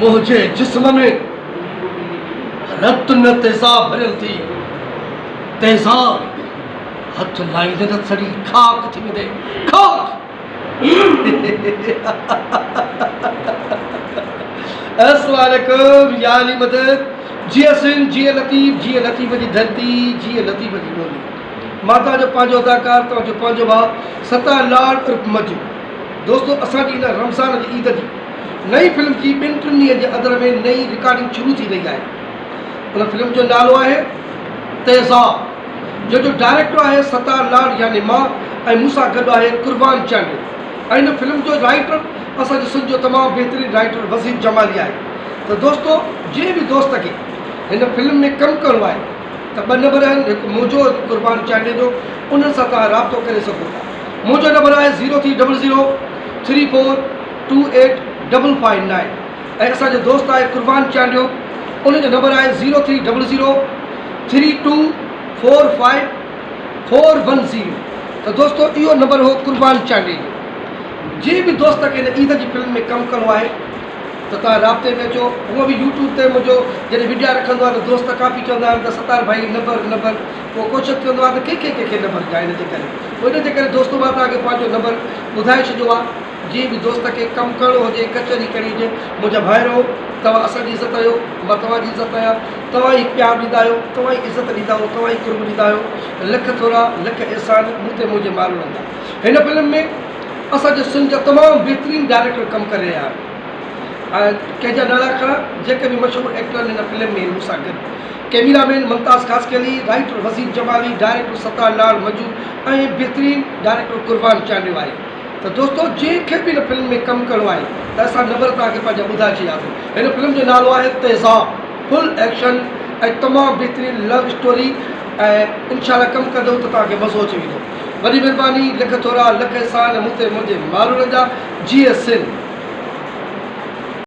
منهنجي جسم ۾ رت نه تيزاب ڀريل ٿي. تيزاب هٿ لائيندي نه سڙي خاڪ ٿي ويندي. خاڪ! السلام عليڪم يا علي مدد جيئي سنڌ جيئي لطيف جيئي لطيف جي ڌرتي جيئي لطيف جي ٻولي مان توهان جو پنهنجو اداڪار توهان جو پنهنجو ڀاء ستار لاڙ عرف مجو دوستو اسان جي هن رمضان جي عيد جي نئين فلم جي ٻن ٽن ڏينهن جي اندر ۾ نئين رڪارڊنگ شروع ٿي رهي آهي ان فلم جو نالو آهي تيزاب جنهن جو ڊائريڪٽر آهي ستار لاڙ يعني مان ۽ مون سان گڏ آهي قربان چانڊيو ۽ ان فلم جو رائيٽر اسان جي سنڌ جو تمام بهترين رائيٽر وزير جمالي آهي ته دوستو جنهن به دوست کي هن فلم ۾ ڪم ڪرڻو آهي ته ٻه نمبر آهن هڪ منهنجو هڪ قربان چانڊيي جو انهن سان توهان رابطو ڪري سگهو ٿا منهنجو نمبر آهي zero three double zero three four two eight double five nine ۽ اسان جو دوست آهي قربان چانڊيو ان جو نمبر آهي zero three double zero three two four five four one zero ته دوستو اهو نمبر هو قربان چانڊيي جو جنهن به دوست کي هن عيد جي فلم ۾ ڪم ڪرڻو آهي ته توهان رابطي ۾ اچو. هونء به يوٽيوب تي منهنجو جڏهن وڊيا رکندو آهيان ته دوست ڪافي چوندا آهن ته ستار ڀائي نمبر نمبر پوء ڪوشش ڪندو آهيان ته ڪنهن کي ڪنهن کي نمبر ڏيان ان جي ڪري پوء ان جي ڪري دوستو مان توهان کي پنهنجو نمبر ٻڌائي ڇڏيو آهي جنهن به دوست کي ڪم ڪرڻو هجي ڪچهري ڪرڻي هجي منهنجا ڀائرو توهان اسان جي عزت آهيو مان توهان جي عزت آهيان توهان ئي پيار ڏيندا آهيو توهان ئي عزت ڏيندا آهيو توهان ئي قرب ڏيندا آهيو لک ٿورا لک احسان مون تي منهنجي مارولن جا هن فلم ۾ اسان جي سنڌ جا تمام بهترين ڊائريڪٽر ڪم ڪري رهيا آهن ۽ ڪنهن جا نالا کڻان جيڪي به مشهور ايڪٽر آهن هن فلم ۾ مون سان گڏ camera man Mumtaz Khaskheli, writer Wazir Jamali, director Sattar Lar Maju ۽ بهترين ڊائريڪٽر قربان چانڊيو آهي ته دوستو جنهن کي به هن فلم ۾ ڪم ڪرڻو آهي ته اسان نمبر توهان کي پنهنجا ٻڌائي ڇڏياسين هن فلم جو نالو آهي تيزاب فل ايڪشن ۽ تمام بهترين لو اسٽوري ۽ انشاء الله ڪم ڪندو ته توهان کي مزو اچي ويندو. وڏي مھرباني لک ٿورا لک احسان مون تي منھنجي مارولن جا جيئي سنڌ.